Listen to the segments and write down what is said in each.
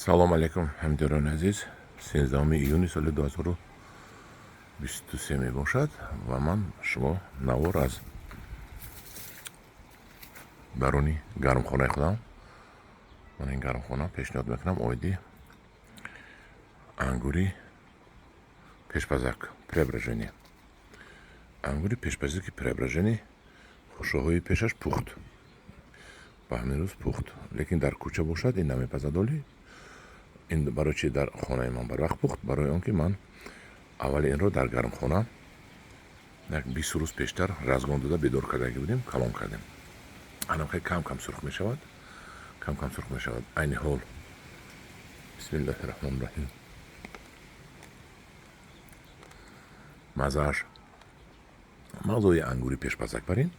Салом алейкум, ҳамдиёрони азиз. 13 июни соли 2023 мебошад ва ман шумо навор аз даруни гармхонаи худам, ман ин гармхона пешниҳод мекунам оиди ангури пешпазак Преображение. Ангури пешпазаки Преображение хушоҳои пешаш пухт, ба ҳамин рӯз пухт, лекин дар кӯча бошад ин намепазад. Оли ин барои чи дар хонаи ман барвақт пухт? Барои он ки ман аввали инро дар гармхона як 20 рӯз пештар разгон дода бедор кардаги будем, калон кардем. Анам хеле кам кам сурх мешавад, кам кам сурх мешавад. Айни ҳол, бисмиллаҳи раҳмони раҳим, мазааш мазои ангури пешпазак барин.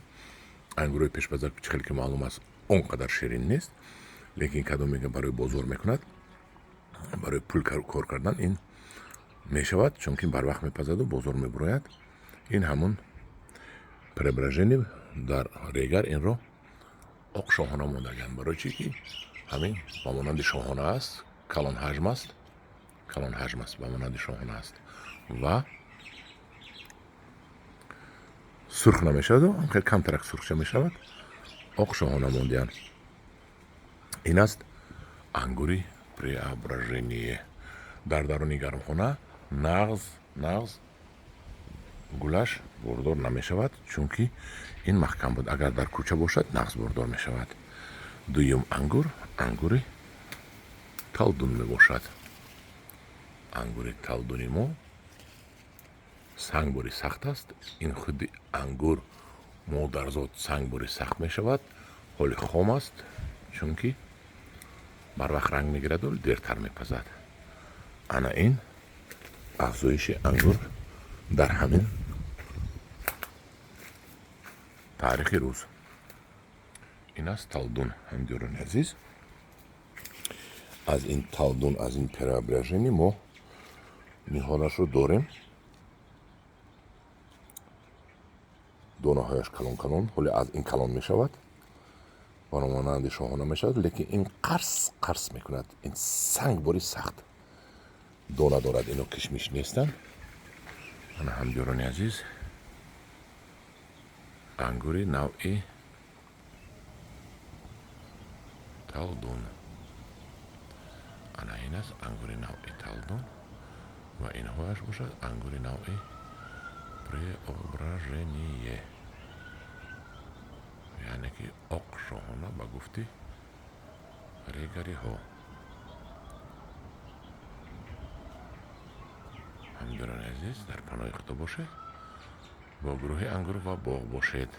Ангурои пешпазак чӣ хеле ки маълум аст, он қадар ширин нест, лекин кадом мега барои бозор мекунад, барои пул кор кардан ин мешавад, чунки барвақт мепазаду бозор мебурояд. Ин ҳамун Преображение, дар Регар инро оқ шоҳона мондагианд. Барои чи ки ҳамин ба монанди шоҳона аст, калонҳаҷм аст, калонҳаҷм аст, ба монанди шоҳона аст ва сурх намешаваду хеле камтарак сурхча мешавад. Оқ шоҳона мондианд. Ин аст ангури Преображение. Дар даруни гармхона нағз нағз гулаш бордор намешавад, чунки ин маҳкам буд. Агар дар кӯча бошад, нағз бордор мешавад. Дуюм ангур ангури талдун мебошад. Ангури талдуни мо сангбори сахт аст. Ин худи ангур модарзод сангбори сахт мешавад. Ҳоли хом аст, чунки барвақт ранг мегираду дертар мепазад. Ана ин афзоиши ангур дар ҳамин таърихи рӯз. Ин аст талдун, ҳамдиёрони азиз. Аз ин талдун, аз ин Преображение мо ниҳолашро дорем. Донаҳояш калон калон, ҳоле аз ин калон мешавад, ба монанди шоҳона мешавад, лекин ин қарс қарс мекунад. Ин сангбори сахт дона дорад. Ино кишмиш нестанд. Ана, ҳамдиёрони азиз, ангури навъи талдун. Ана ин аст ангури навъи талдун ва инҳояш бошад ангури навъи Преображение, яъне ки оқ шоҳона ба гуфти регариҳо. Ҳамдиёрони азиз, дар паноҳи Худо бошед, бо гурӯҳи ангур ва боғ бошед.